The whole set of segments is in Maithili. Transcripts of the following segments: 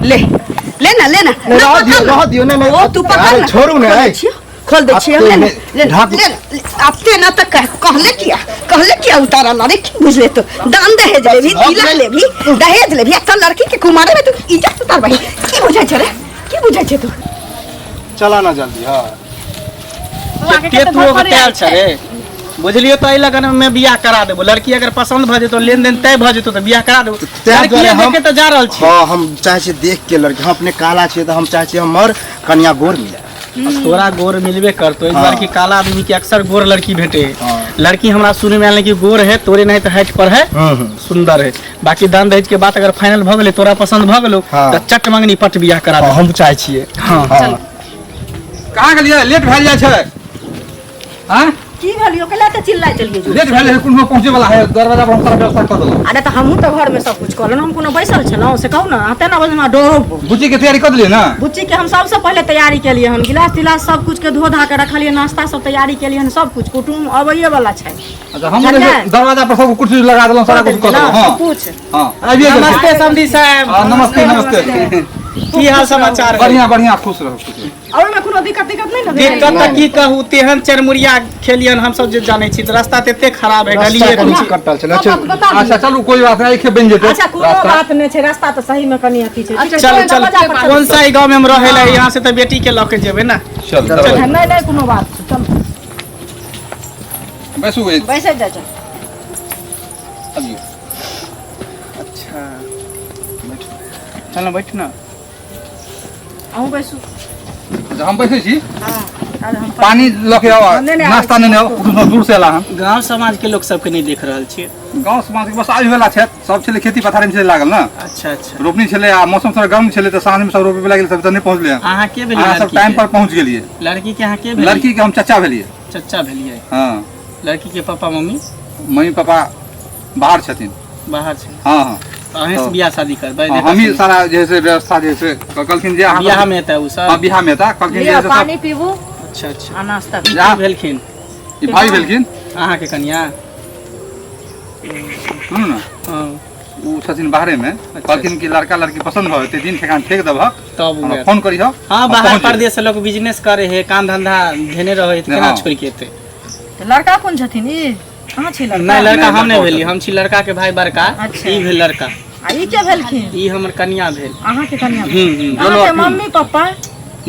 ले ले ना ले ना नहीं, ना, रह पकड़ दियौ, ना। रह दियौ, नहीं, नहीं, ओ तू पकड़ अरे, ना। छोड़ू ना, खोल ए। दै छियौ, खोल दै छियौ, ले ना, ले ना, ढाक- ले ना, अपने ना तक कहले किया कहले किया उतारा ला रे की बुझले तो दान दहेज लेभी तिलक लेभी दहेज लेभी आ लड़की के कुमारे में तू इज्जत उतार भाई की बुझै छै रे की बुझै छै तू चला ना जल्दी हाँ के तू ओके तैयार छ रे बुझलियो तो एहि लगन में बियाह करा देबो लड़की अगर पसंद भ जेतो लेन देन तय भ जेतो तो बियाह करा देबो ताहि लड़की दुआरे हम देखे तो जा रहल छी हाँ हम चाहे छियै देख के लड़की हम अपने काला छियै तऽ हम चाहे छियै हमर कनिया गोर मिले अब तोरा गोर मिलबे करतो एहि दुआरे हाँ। कि काला आदमी के अक्सर गोर लड़की भेटे है हाँ। लड़की हमरा सुने में आयल कि गोर है तोरे नहीं तो हाइट पर है हम्म सुंदर है बाकी दान दहेज के बात अगर फाइनल भ गेलै तोरा पसंद भ गेलो हाँ। तऽ चट मंगनी पट बियाह करा हाँ, दे हम चाहे छियै हाँ हाँ कहाँ गेलियै लेट भेल जाइ छै आँय की भेलियो कला तऽ चिल्लाइ चलिए जो लेट भेल है कोनो पहुँचे वाला है दरवाजा पर हम सारा व्यवस्था कऽ देलहुँ अरे तऽ हमहूँ तऽ घरमे सब कुछ कऽ लेलहुँ हम कोनो बैसल छलहुँ से कहू ने अहाँ तेना बजे हमरा डरो बुच्ची के तैयारी कऽ देलियै ने बुच्ची के हम सबसँ पहिले तैयारी केलियै हन गिलास तिलास सब कुछ के धो धा के रखलियै नाश्ता सब तैयारी केलियै हन सब कुछ कुटुम अबैये वाला छै अच्छा हम बुझलियै? दरवाजा पर सब कुर्सी लगा देलहुँ सारा कुछ कऽ देलहुँ सब हाँ कुछ हाँ आबिए गेल नमस्ते समधी साहब हाँ नमस्ते नमस्ते की हाल समाचार है बढ़िया बढ़िया खुश रहू खुश रहू और ओहिमे कोनो दिक्कत तिक्कत नहि ने भेल दिक्कत तऽ की कहू तेहन चरमुरिया खेलियन हमसब जे जानै छी तऽ रास्ता तऽ एते खराब है रास्ता गलिए कनि कुछ कटल छलै अच्छा बता दियौ। अच्छा चलू कोई बात नहीं बनि जेतै अच्छा कोनो रास्ता बात नहि छै रास्ता तऽ सही मे कनि अथी छै ठीक छै, चल चल दरवाजा पर कोन सा ई गाँव में हम रहे ला यहाँ से तऽ बेटी के लऽ के जेबै ना चल दरवाजा नहि नहि कोनो बात छै चल बैसू बैसै जाइ छै अबियौ अच्छा चल ना बैठ ना अहूँ बैसू अच्छा हम बैसै छी हँ आब हम पानी लऽ के आउ नहि, नहि, नाश्ता नेने आउ कुछ दूर से एला हन गाँव समाज के लोग सबके नहीं देख रहल छियै गाँव समाज के बस आबि वला छथि सब छलै खेती पथारी मे छलै लागल ने अच्छा अच्छा रोपनी छलै आ मौसम थोड़ा गर्म छलै तऽ साँझ मे सब रोपे लागि गेल सब तऽ नहि पहुँचलै हन अहाँ के भेलियै अहाँ सब लड़की टाइम के? पर पहुँच गेलियै लड़की के अहाँ के भेलियै लड़की के हम चचा भेलियै चचा भेलियै हँ लड़की के पापा मम्मी मम्मी पापा बाहर छथिन बाहर छै हँ हँ तऽ अहें से तऽ- बियाह शादी करबै हँ, हमही सारा जे है से व्यवस्था जे है से कहलखिन जे अहाँ बियाह में एतै ओ हँ सब बियाह मे एता कहलखिन जे लिअ है से सब पानी पीबू अच्छा अच्छा आ नाश्ता ई जा। की भेलखिन ई भाई भेलखिन अहाँके कनिया सुनू ने हँ ओ छथिन बाहरे मे कहलखिन कि लड़का लड़की पसंद भऽ जेतै दिन ठेकान ठेक देबहक तब हमरा उएह। फोन करिह हँ हम बाहर पहुँच जेबै। परदेश से लोग बिजनेस करे है काम धंधा धेने रहे है तऽ केना हँ। छोड़ि के एतै तऽ लड़का कोन छथिन ई अहाँ छी लड़का नहि लड़का नहि, हम नहि लड़का भेलियै हम छी लड़का के भाई बड़का अच्छा। ई भेल लड़का आ ई के भेलखिन ई हमर कनिया भेल अहाँके कनिया हम्म हम्म अहाँके मम्मी पप्पा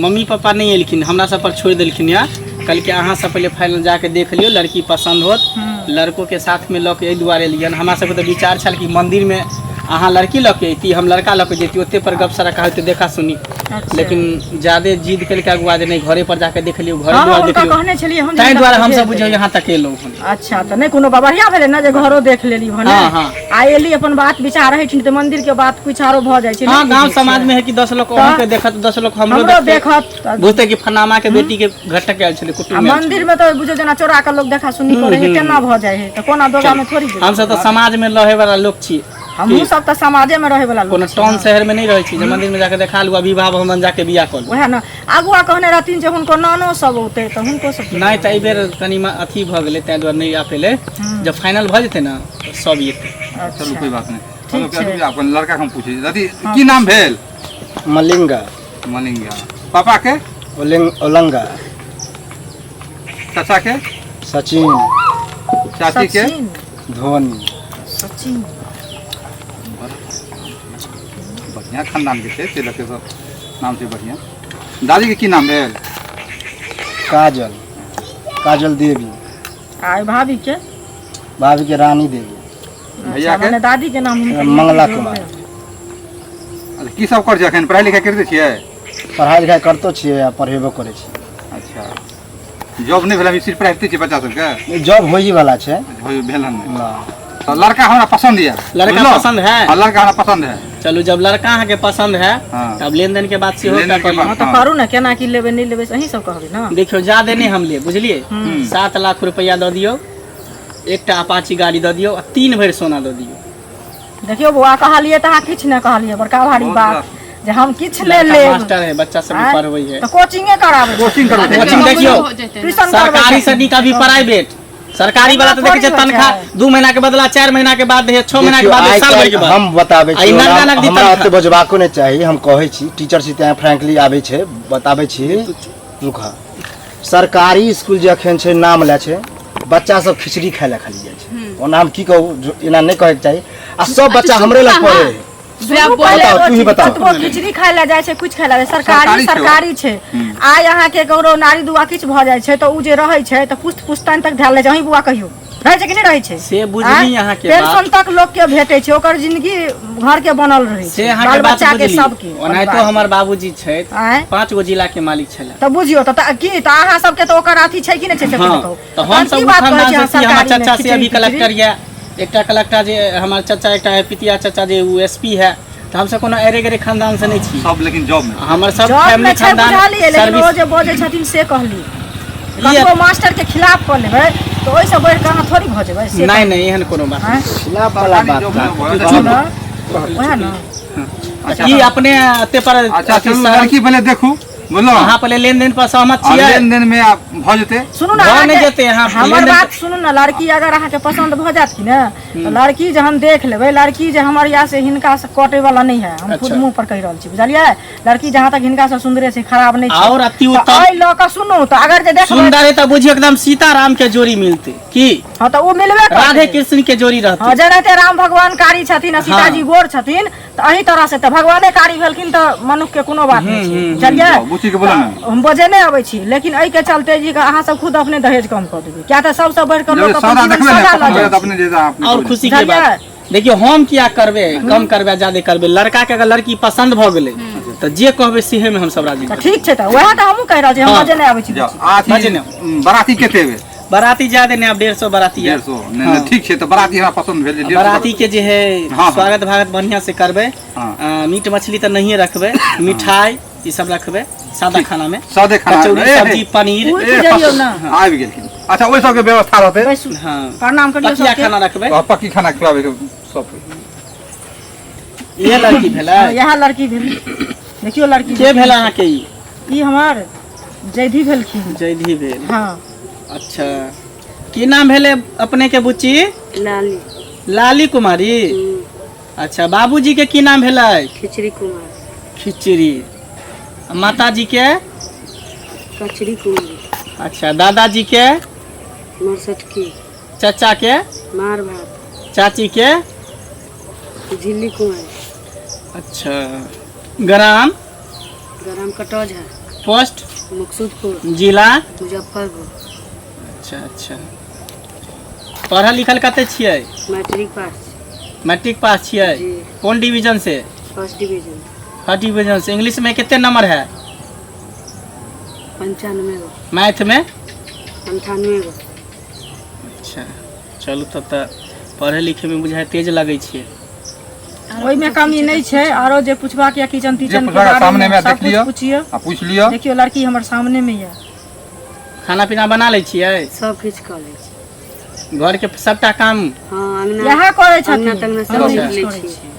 मम्मी पापा नहि एलखिन हमरा सब पर छोड़ि देलखिन या कहलकै अहाँ सब पहिले फाइनल जाके देख लियौ लड़की पसन्द होत लड़को के साथ में लऽ के एहि दुआरे एलियन हमरा सबके तऽ विचार छल कि मंदिर में अहाँ लड़की लऽ के अयती हम लड़का लऽ के जैती ओते पर गप सड़क होते देखा सुनी अच्छा। लेकिन ज्यादे जिद केलकै अगुआ जे नहि घरे पर जाके देख लियौ घरे हँ दुआर देख हुनका लियौ कहने छलियै हम ताहि दुआरे हमसब भेज बुझियौ यहाँ तक एलहुँ हन अच्छा तऽ नहि कोनो बात बढ़िआँ भेलै ने जे घरो देख लेली भने हँ, हँ। आ एली अपन बात विचार रहै छै तऽ मंदिर के बात कुछ आरो भऽ जाइ छै हँ नहि गाँव बुझै समाज छियै। में है कि 10 लोग तऽ अहूँ के देखत 10 लोग हमरो हमरो देखतै। देखत तऽ- बुझतै कि फलाना के बेटी के घटक आयल छलै आ कुटुम्ब आयल मंदिर में तऽ बुझो जेना चोरा के लोग देखा सुनी करे है तेना भऽ जाइ है तऽ कोना दोगा में थोड़ी छलै। हमसब तऽ समाज में रहे वाला लोग छी हमहूँ सब तऽ समाजे में रहे वाला लोग कोनो टाउन शहर में नहीं रहै छी जे मंदिर में जाके देखा लू आ विवाह भवन जाके बियाह कऽ लू वएह ने आगुआ कहने रहथिन जे हुनको नानो सब औतै तऽ हुनको सब नहि तऽ एहिबेर कनि अथी भऽ गेलै ताहि दुआरे नहि आ पेलै जब फाइनल भऽ जेतै ने तऽ सब एतै चलू कोई बात नहीं चलो क्या रुक जाओ, अपन लड़का के हम पूछे दादी की नाम भेल मलिंगा मलिंगा पापा के ओलिंग ओलंगा चाचा के सचिन चाची के सचिन धोनी सचिन बढ़िया खानदान के छै तिलक के सब नाम छै बढ़िया दादी के की नाम भेल काजल काजल देवी आ ई भाभी के भाभी के रानी देवी भैया अच्छा, के मने दादी के नाम हुनकर मंगला कुमार अच्छा, की सब करै छै एखन पढ़ाई लिखाई करिते छियै पढ़ाई लिखाई करतो छियै आ पढ़ेबो करै छियै अच्छा जॉब नहि भेल अभी सिर्फ पढ़ाबिते छियै बच्चा सबके जॉब होई वाला छै होय भेल हन नहि ना। तऽ लड़का हमरा पसंद यऽ लड़का बुझलहुँ? पसंद है? हाँ, लड़का हमरा पसंद है चलू जब लड़का अहाँके पसंद है हाँ। तब लेन देन के बात सेहो लेन-देन के कऽ बात। हँ तऽ करू ने केना की लेबै नहि लेबै से अहीं सब कहबै ने देखियौ ज्यादे नहि हम लेब बुझलियै 7 लाख रुपैआ दऽ दियौ एकटा अपाची गाड़ी दऽ दियौ आ 3 भरि सोना दऽ दियौ देखियौ बौआ कहलियै तऽ अहाँ किछु नहि कहलियै बड़का भारी बहुत बात रास। जे हम किछु नहि लड़का लेब मास्टर है बच्चा सबके आँय? पढ़बै है तऽ कोचिंगे कराबै कोचिंग करबै कोचिंग देखियौ ट्यूशन करबै सरकारी से नीक अभी प्राइवेट सरकारी वाला तऽ देखै छै थोड़ी होइ तनखा छै। 2 महीना के बदला 4 महीना के बाद दैए, 6 महीना के देखियौ, बाद आइ साल भर के काल्हि बाद। हम बताबै आ छी ई ओना नगदा नगदी हमरा तनखा। ओते बजबाको नहि चाही। हम कहै छी टीचर छी तेँ फ्रैंकली आबै छै बताबै छी। रुका, सरकारी स्कूल जे अखन छै नाम लै छै, बच्चा सब खिचड़ी खाय लए खाली जाइ छै। ओना हम की कहू, एना नहि कहैके चाही। आ सब बच्चा हमरे लग पढ़े है। सुनू पहिले बताउ, तू ही एगो चीज, बताउ। कतबो खिचड़ी खाय लए जाइ छै, कुछ खाय लए जाइ छै, सरकारी सरकारी छै ओ। सरकारी छै। आइ अहाँके ककरो नारी दुआ किछु भऽ जाइ छै तऽ ओ जे रहै छै तऽ पुस्त पुस्तानि तक धयल रहै छै। अहीं बुआ कहियौ, रहै छै कि नहि रहै छै? से बुझली आँय? अहाँके बात। पेंशन तक लोक के भेटै छै, ओकर जिंदगी घर के बनल रहै से छै, अहाँके बाल बात बच्चा के बुझली। सबके ओनाहितो परिवार। हमर बाबूजी छथि, आँय? 5 गो जिला के मालिक छलै। तऽ बुझियौ तऽ की तऽ अहाँ सबके तऽ ओकर अथी छै कि नहि छै से हाँ कहू। तऽ हम तहन सब की बात कहै खानदान छी अहाँ से छी। हमर सरकारी मे चचा से खिचड़ी अभी तिचड़ी? कलेक्टर यऽ, एकटा कलेक्टर जे हमर चचा, एकटा है पितिया चचा जे ओ एसपी है। तऽ हमसब कोनो एरे गेरे खानदान से नहि छी। सब लेकिन जॉब में हमर सब जॉब फैमिली मे छै खानदान बुझलियै, लेकिन ओ सर्विस जे बजै छथिन से कहली। ई कतबो मास्टर के खिलाफ कऽ लेबै तऽ ओहिसँ बढ़ि कऽ अहाँ थोड़ी भऽ जेबै से। नहि नहि, एहन कोनो बात आँय? खिलाफ वाला बात जॉब का? में भऽ सुनू जाए। ने, ओएह ने। अच्छा की अपने एते पर अच्छा अथी चलू, सहमत- लड़की पहिले देखू, बुझलहुँ? अहाँ पहिले लेन देन पर सहमत आ छियै? लेन देन में आब भऽ जेतै। सुनू ने, भऽ नहि अहाँके- जेतै, अहाँ हमर लेन-देन- बात सुनू ने। लड़की अगर अहाँके पसन्द भऽ जायत कि ने, तऽ लड़की जहन देख लेबै, लड़की जे हमर या से हिनका से कटे वाला नहि है, हम खुद अच्छा। मुंह पर कहि रहल छी, बुझलियै? लड़की जहाँ तक हिनका से सुन्दरे छै, खराब नहि छै। आओर अति तऽ उत्तम। एहि लऽ कऽ सुनू तऽ अगर जे देखबै सुंदर है तऽ बुझियौ एकदम सीताराम के जोड़ी मिलते की। हँ तऽ ओ मिलबे करतै। राधे कृष्ण के जोड़ी रहते। हँ, जेनाहिते राम भगवान कारी छथिन आ सीताजी गोर छथिन, तऽ एहि तरह से तऽ भगवाने कारी भेलखिन तऽ मनुख के कोनो बात नहि छै, बुझलियै? जाउ, बुच्ची के बोलो ने। हम बजे नहि अबै छी, लेकिन एहि के चलते जी अहाँ सब खुद अपने दहेज कम कऽ देबै, किया तऽ सबसँ बढ़ि कऽ जब लोक अपन सौदा जीवन देखबै ने सदा लऽ पसन्द जाइ होयत छै। अपने जे अपने और करबै। खुशी के बुझलियै? बात देखियौ, हम किया करबै कम करबै ज्यादे करबै? लड़का के अगर लड़की पसंद भऽ गेलै तऽ जे कहबै सेहे में हम सब राजी तऽ करबै। ठीक छै, तऽ वएह तऽ हमहूँ कहि रहल छी, हम हँ। बजे नहि आबै छी। जाउ, आ अथी, बजे ने। बराती कते एबै? बराती ज्यादे नहि, आब 150 बराती यऽ। 150? नहि नहि, ठीक छै, तऽ बराती हमरा पसन्द भेल जे 150। बराती के जे है हाँ, हाँ। स्वागत भागत बढ़िया से करबै। हाँ। मीट मछली तऽ नहिए रखबै, मिठाई ई सब रखबै सादा खाना में, सादे खाना। कचौड़ी, ए, ए, सब्जी, पनीर। उठि ए, जइयौ ने। आबि गेलखिन। अच्छा, ओहि सबके व्यवस्था रहतै। बैसू। हाँ, प्रणाम करियौ पकिया सबके। खाना रखबै। आ, पक्की खाना खिलाबै के सब। इहे लड़की भेलै? हँ, इएह लड़की भेल। देखियौ लड़की। के भेल अहाँके ई? ई हमर जयधी भेलखिन। जयधी भेल? हँ। अच्छा, की नाम भेलै अपने के बुच्ची? लाली। लाली कुमारी। अच्छा, बाबूजी के की नाम भेलै? खिचड़ी कुमार। खिचड़ी। आ माताजी के? कचरी कुमारी। अच्छा, दादाजी के? मरसटकी। चचा के? मार भात। चाची के? झिल्ली कुमारी। अच्छा, ग्राम? गरम कटौझा। पोस्ट? मकसूदपुर। जिला? मुजफ्फरपुर। अच्छा अच्छा, पढ़ल लिखल कते छियै? Matric pass. मैट्रिक पास छियै? जी। कोन डिवीजन से? First division. फर्स्ट डिवीजन से। इंग्लिश में कितने नंबर है? 95 गो। मैथ में? 98 गो। अच्छा चलू, तब तऽ पढ़े लिखे में बुझाइ तेज लगै छियै। ओहिमे कमी नहि छै। आरो जे पुछबाक या किचन जे तीचन के पुछबाक बारे सामने में में सब देख कुछ लिअ। पुछियौ। आ पूछि लिअ। देखियौ, लड़की हमर सामने मे यऽ। खाना पीना बना लै छियै? सब किछु कऽ लै छी। घर के सबटा काम? हँ, अंगना इएह करै छथिन। अंगना तंगना सब हम नीप नहि लै करै छी। छियै।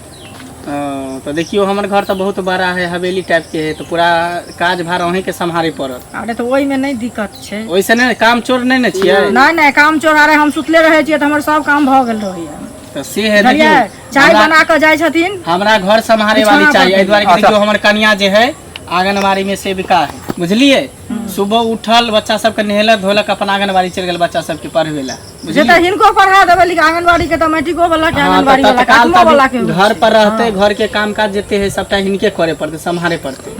तऽ देखियौ, हमर घर तऽ बहुत बड़ा है, हवेली टाइप के है, तऽ पूरा काज भार अहींके सम्हारे पड़त। अरे, तऽ ओहिमे नहि दिक्कत छै। ओहिसे नहि काम चोर नहि ने छियै? नहि नहि, काम चोर। अरे, हम सुतले रहै छियै तऽ हमर सब काम भऽ गेल रहैया। तऽ से है, बुझलियै? देखियौ, चाय हमरा- बना कऽ जाइ छथिन। हमरा घर सम्हारे वाली बिछौना चाहिए। पर एहि दुआरे कि अच्छा। देखियौ, हमर कनिया जे है आंगनबाड़ी में सेविका है, बुझलियै? सुबह उठल, बच्चा सबके नहेलक धोलक, अपन आंगनबाड़ी चलि गेल बच्चा सबके पढ़बै लए, जे बुझलियै? तऽ हिनको पढ़ा देबै, लेकिन आंगनबाड़ी के तऽ मैट्रिको वाला के हाँ, तऽ आंगनबाड़ी वाला के तत्काल आठमो वाला के तभी होइ घर छै। पर रहते, घर के काम काज जते है सबटा हिनके करे पड़ते, सम्हारे पड़ते।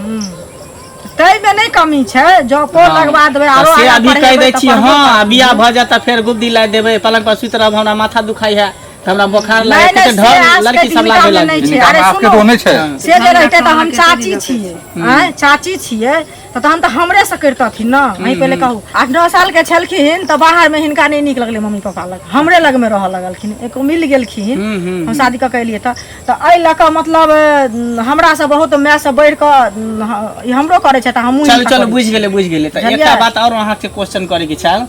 ताहिमे नहि कमी छै, जॉबो हाँ। लगवा देबै तऽ आरो से आगाँ अभी कहि पढ़ेबै दै तऽ छी। पढ़बो हँ, करतै। बियाह भऽ जायत तऽ फेर गुद्दी लादि देबै, पलंग पर सुति रहब, हमरा माथा दुखाइ है तऽ हमरा बोखार नहि लागै, नहि, कते से ढर आजके लड़की सब हिनका लागे मे लागै। नहि छै। हिनका अरे मे आसके सुनू, तो नहि छै। से जे रहिते तऽ हम चाची छियै, आँय, चाची छियै तऽ तहन तऽ हमरे से करितथिन ने। अहीं पहिले कहू, 8-9 साल के छलखिन तऽ बाहर मे हिनका नहि नीक लगलै मम्मी पापा लग, हमरे लग मे रहऽ लगलखिन। एक मिल गेलखिन, हम शादी कऽ के एलियै तऽ एहि लऽ कऽ मतलब हमरा से बहुत माय से बढ़ि कऽ ई हमरो करै छै तऽ हमहूँ चलू हिनका चलू करै बुझि छियै। गेलै, बुझि गेलै। तऽ बुझलियै? एकटा बात आओर अहाँके क्वेश्चन करैके छल।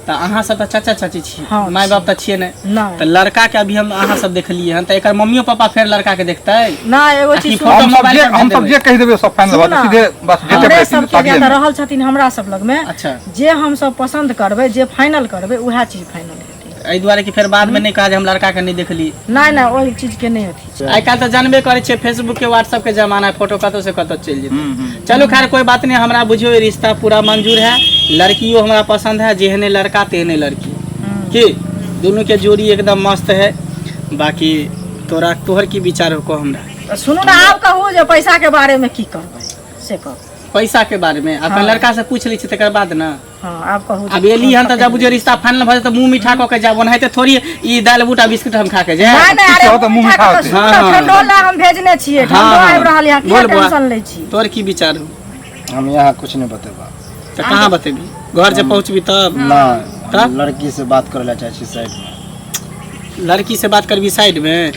तऽ अहाँ सब तऽ चाचा चाची छी? हँ, माय बाप तऽ छियै नहि? नहि। तऽ लड़का के अभी हम अहाँ सब देखलियै हन, तऽ एकर मम्मियो पापा फेर लड़का के देखतै? नहि, एगो आ की चीज फोटो सुनू, हम सब मोबाइल जे पर भेज हम सब देबै? जे कहि देबै सब फाइनल सुनू भऽ ने, सीधे बस डेटे हमरे पर सबके शादीए जे मे। रहल छथिन हमरा सब लगमे, अच्छा जे हम सब पसन्द करबै, जे फाइनल करबै, उएह चीज फाइनल। एहि दुआरे कि फेर बाद में नहीं कहा जे हम लड़का के नहीं देखली। नहि नहि, ओहि चीज के नहि अथी छै। आइ काल्हि तऽ जानबे करै छियै, फेसबुक के व्हाट्सएप के जमाना है, फोटो कतौ से कतौ चलि जेतै। चलू खैर कोई बात नहीं, हमरा बुझियौ ई रिश्ता पूरा मंजूर है, लड़कियो हमरा पसंद है, जेहने लड़का तेहने लड़की, की दोनों के जोड़ी एकदम मस्त है। बाकी तोरा तोहर की विचार हो को हमरा? तऽ सुनू ने, आब कहू जे पैसा के बारे में की करबै से कहू। पैसा के बारे में अपन लड़का से पूछ लै छी तकर बाद ना। हाँ, आब कहू जे अब एली हन तऽ जब बुझियौ रिश्ता फाइनल भऽ जेतै मुँह मीठा कऽ के जायब, ओनाहिते थोड़ी ई दालि बूट आ बिस्कुट हम खा के जायब। नहि नहि, अरे किछु तऽ मुँह मीठा मिठा कऽ होतै। सुनू ने, हाँ। ठंडो ला हम भेजने छियै, ठंडो हाँ। आबि रहल यऽ, किया बोल बौआ। टेंशन लै छी? तोहर की विचार हो? हम यहाँ कुछ नहीं बतेबा। तऽ कहाँ बतेबी? घर जे पहुँचबी तब? ना, तब? हम लड़की से बात करे ला चाहे छी साइड में। लड़की से बात करबी साइड में?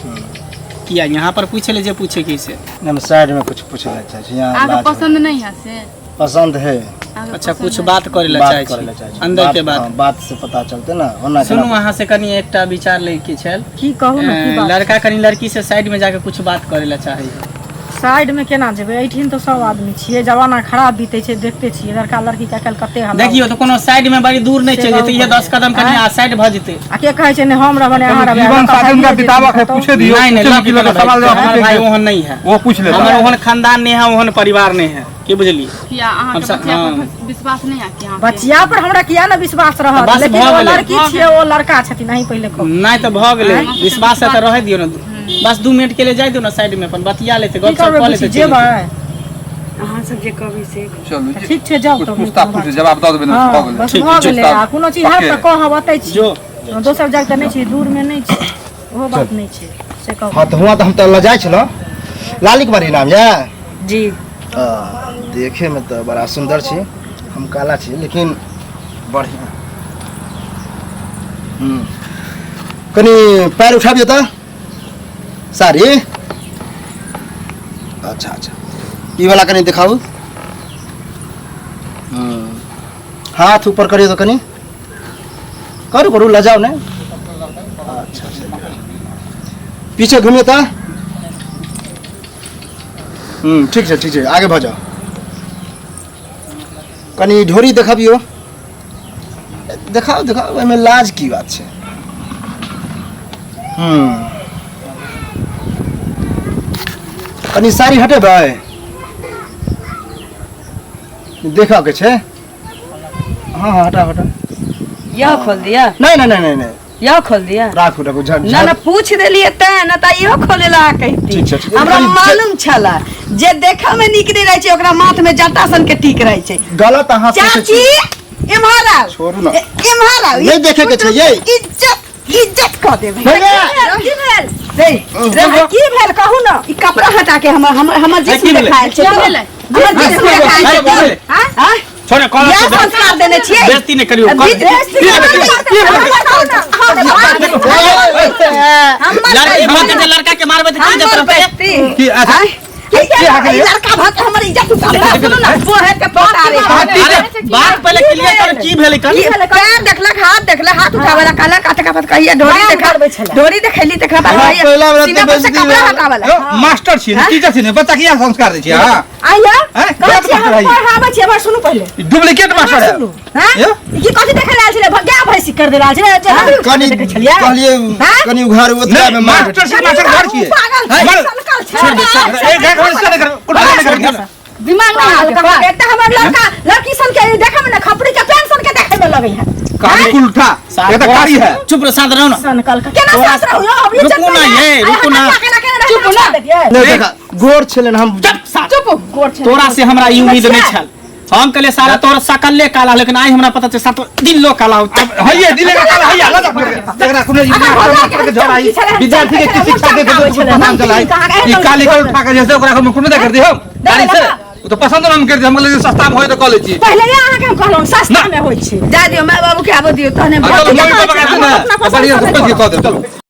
किया यहाँ पर पूछे ले जे पूछे की से? नहीं, हम साइड में कुछ पूछे ला चाहे छी, यहाँ अहाँके लाज पसंद नहीं है से? पसंद है। अहाँके अच्छा, पसंद कुछ है? बात करे ला बात चाहे करे ला छी चाहे छी। अंदर के बात। हाँ, बात से पता चलते ना होना। सुनू, अहाँ से कनी एकटा विचार लै के छल। की कहू ने, की बात? लड़का कनी लड़की से साइड में जाके कुछ बात करे ला चाहे है। साइड में केना जेबै? एहिठिन तऽ सब आदमी छियै, जमाना खराब बीतै छै, देखते छियै लड़का लड़की के आइकाल्हि कते हल्ला। देखियौ तऽ कोनो साइड में बड़ी दूर नहीं से चलि जेतै, इहे बहुत 10 कदम कनी आँय? आ साइड भऽ जेतै। आ के कहै छै नहि हम रहबै नहि अहाँ रहबै, जीवन अहाँ साथी हुनका कतौ बिताबक है, कतौ। पूछे दियौ। नहीं नहीं, पूछे लड़की की लड़का सवाल जवाब हमर पूछे भाई के। ओहन नहीं है, वो पूछ लेता। हमर ओहन खानदान नहीं है, ओहन परिवार नहीं है, की बुझलियै? किया अहाँके हमसब- बचिया पर हाँ। विश्वास नहीं है कि अहाँके? बचिया पर हमरा किया ने विश्वास रहत, बस लेकिन भऽ ओ गेलै। लड़की छियै, ओ लड़का छथिन, अहीं पहिले कहू। नहीं तऽ भऽ गेलै, विश्वास है तऽ रहै दियौ ने, बस 2 मिनट के लिए जाय दियौ ने साइड में, अपन बतिया लेतै, की गपशप करबै कऽ बुची, लेतै। जेबै? अहाँ सब जे कहबै से करबै। चलू जे- ठीक छै, जाउ कुछ तऽ पूछता पूछ जवाब दऽ देबै ने, हाँ, भऽ गेलै। बस ठीक, भऽ गेलै। ठीक। आ कोनो चीज हैत तऽ पक्के। कहब, अतै छी, जो दोसर जगह तऽ नहि छी, दूर मे नहि छी, ओहो बात नहि छै, से कहू। हाँ तऽ हुआँ तऽ हम तऽ लजाइ छलहुँ। लाली कुमारी नाम यऽ? जी। देखे में तऽ बड़ा सुन्दर छी, हम काला छी लेकिन बढ़िया। कनी पैर उठाबियो तऽ साड़ी। अच्छा अच्छा, ई वाला कनी देखाउ। हाथ ऊपर करियो तऽ कनी करू करू, लजाओ ने। अच्छा अच्छा, पीछे घूमियो तऽ। ठीक छै ठीक छै, आगे भऽ जाओ। कनी ढोरी देखबियो, देखाओ देखाओ, ओहिमे लाज की बात छै। कनी साड़ी हटेबै, देखऽ के छै। हाँ हाँ, हटा हटा। यह खोल दिया? नहीं नहीं नहीं नहीं नहीं, यह खोल दिया? राखू राखू, झट ना ना, पूछ देलियै तें ना तऽ इहो खोले ला कहती। ठीक छै, ठीक छै। हमरा मालूम छला जे देखऽ में नीक नहि रहै छै ओकरा माथ में जटा सन के टीक रहै छै। गलत अहाँ सोचै चाची छी। एम्हर आउ। छोड़ू ना। एम्हर आउ। नहि देखै के छै यै। इज्जत इज्जत कऽ देबै। की भेल? रे, रे, की भेल कहू ने? ई कपड़ा हटा के हमर हमर हमर की जिस्म भेलै? देखायल छै। की भेलै? हमर जिस्म देखायल अरे, छै। भेलै? हाँ? छोड़े, कॉल इएह संस्कार देने छियै? बेइज्जती नहि करियौ। लड़की भऽ के जे लड़का के मारबै तऽ की इज्जत रहतै? की अच्छा ई लड़का भऽ के हमर इज्जत उतारलक। सुनू ने, बोहे के पतारे। अरे बात पहिले क्लियर कर, की भेलै कल? पैर देखलक, हाथ देखलक, हाथ उठावे ला कहलक, अतका बात कहिए ढोरी बयान देखा करबै छलै। ढोरी देखैली तकरा बाद हाँ, कहिए, पहिला बेर सीना तऽ पर से बेइज्जती कपड़ा भेल। हटावे ला। यौ, मास्टर छी टीचर छी ने, बच्चा के इएह संस्कार दै छी अहाँ? आइया हैं? कहै छी गलत हम मास्टर है ई। पढ़ाबै छी, एम्हर सुनू पहिले। ई डुप्लीकेट मास्टर है। सुनू, हैं? यौ? ई की कथी देखै लए आयल छलै? गाय भैंसी कर देला छलै, जे हम कनी देखै छलियै। कहलिए हैं? कनी उघार ओतबा में नहीं, मार मास्टर छी, मास्टर घर छियै। पागल छै, मर- सनकल छै। छोड़ दे, छोड़ दे। ए, घर से नहीं कर, कुछ नहीं कर। दिमाग नहि पागल हल्का। कहाँ एकटा हमर लड़का लड़की सन के देखै में ने खपड़ी के पेन सन के देखै में लगै है। कारी उल्टा, ये तो कारी है। चुप रह, शांत रहो ना। सनकल के केना सास रहू यौ, हम इज्जत रुकू ना नहि ये, है। रुकू ना। केना केना चुप ना। नहीं देखा गोर छलन हम। चुप साथ। चुप गोर छलै। तोरा से हमरा ई उम्मीद नहीं छल। हम कहले सारा तोर सकले काला, लेकिन आई हमरा पता छै सातो दिलो काला हो। अब हइये दिले का काला हइया लगा एकरा कोनो ई मास्टर मास्टर के झोरा ई विद्यार्थी के की शिक्षा दे दे पता चला ई काली कल उठा के जैसे ओकरा हम कोनो दे कर दे हम गाड़ी से ओ तो पसंद हम कर दे, हम कहलिए सस्ता में होय तो कॉलेज छी। पहिले अहाँके हम कहलहुँ सस्ता में होइ छै। जा दियौ, माय बाबू के आबऽ दियौ तहने। चलो मम्मी पापा के ना अपना पसंद बढ़िया से से नहि कह दे, चलो।